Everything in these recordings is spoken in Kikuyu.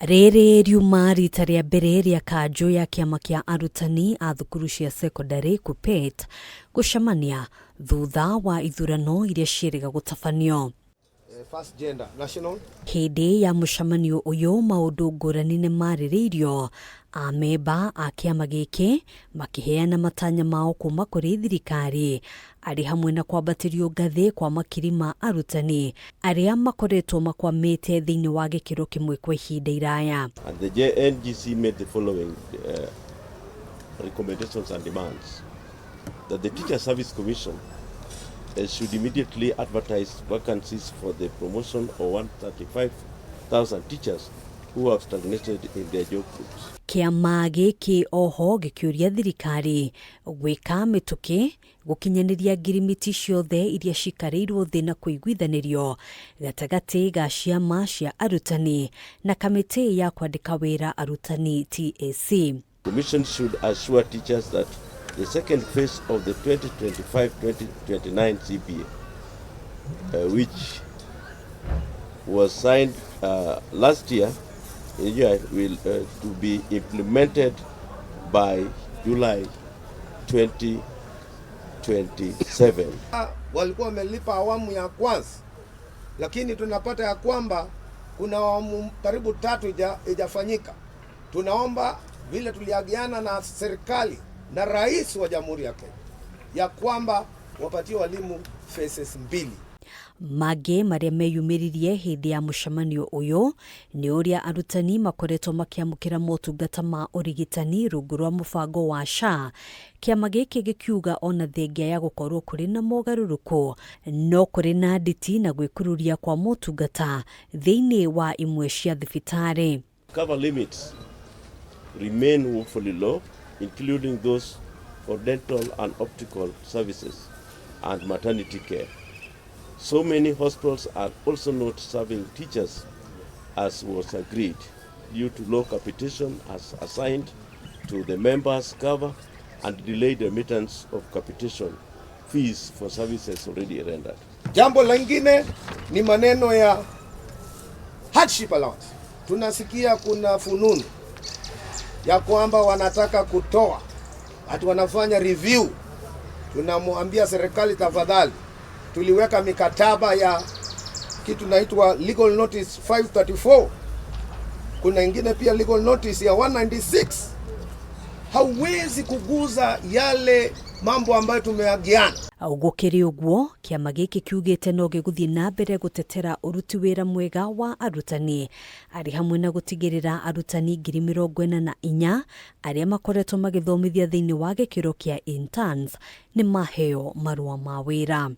Rĩrĩ riuma rita rĩa mbere rĩa kanjũ ya kĩama kĩa arutani a thukuru cia cekondarĩ KUPPET gũcemania thutha wa ithurano iria ciĩrĩga gũtabanio. First gender national. Hĩndĩ ya mũcemanio ũyũ maũndũ ngũrani nĩ marĩrĩirio, amemba a kĩama gĩkĩ makĩheana matanya mao kuma kũrĩ thirikari arĩ hamwe na kwambatĩrio ngathĩ kwa makiri ma arutani arĩa makoretwo makwamĩte thĩinĩ wa gĩkĩro kĩmwe kwa ihinda iraya. And the JNGC made the following recommendations and demands: that the Teacher Service Commission should immediately advertise vacancies for the promotion of 135,000 teachers who have stagnated in their job groups. Kĩama gĩkĩ oho gĩkĩũria thirikari gwĩka mĩtũkĩ gũkinyanĩria ngirimiti ciothe iria cikarĩirwo thĩ na kũiguithanĩrio gatagatĩ ga ciama cia arutani na kamĩtĩ ya kwandĩka wĩra arutani TSC. Commission should assure teachers that the second phase of the 2025-2029 CBA, which was signed last year, in July, will to be implemented by July 2027. Walikuwa wamelipa awamu ya kwanza, lakini tunapata ya kwamba kuna awamu karibu tatu ijafanyika. Tunaomba vile tuliagiana na serikali na rais wa Jamhuri ya Kenya ya kwamba wapatie walimu phases mbili. Mangĩ marĩa meyumĩririe hĩndĩ ya mũcemanio ũyũ nĩ ũrĩa arutani makoretwo makĩamũkĩra motungata ma ũrigitani rungu rwa mũbango wa SHA, kĩama gĩkĩ gĩkiuga ona thengia ya gũkorwo kũrĩ na mogarũrũku no kũrĩ na nditi na gwĩkururia kwa motungata thĩinĩ wa imwe cia thibitarĩ. Cover limits remain woefully low, including those for dental and optical services and maternity care. So many hospitals are also not serving teachers as was agreed due to low capitation as assigned to the members cover and delayed remittance of capitation fees for services already rendered. Jambo lingine ni maneno ya hardship allowance. Tunasikia kuna fununu ya kwamba wanataka kutoa, ati wanafanya review. Tunamwambia serikali, tafadhali, tuliweka mikataba ya kitu naitwa legal notice 534, kuna ingine pia legal notice ya 196. Hauwezi kuguza yale mambo ambayo tumeagiana. Gũkĩrĩ ũguo, kĩama gĩkĩ kiugĩte no gĩgũthiĩ na mbere gũtetera ũruti wĩra mwega wa arutani arĩ hamwe na gũtigĩrĩra arutani 44,000 arĩa makoretwo magĩthomithia thĩinĩ wa gĩkĩro kĩa interns nĩ maheo marũa ma wĩra.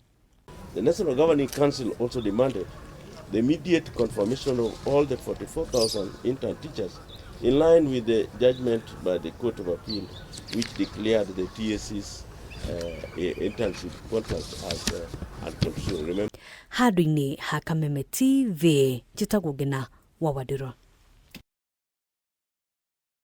The National Governing Council also demanded the immediate confirmation of all the 44,000 intern teachers in line with the judgment by the Court of Appeal, which declared the TSC's internship contract as unconstitutional. Remember, Handũ-inĩ ha Kameme TV, njĩtagwo Ngina wa Wandirwa.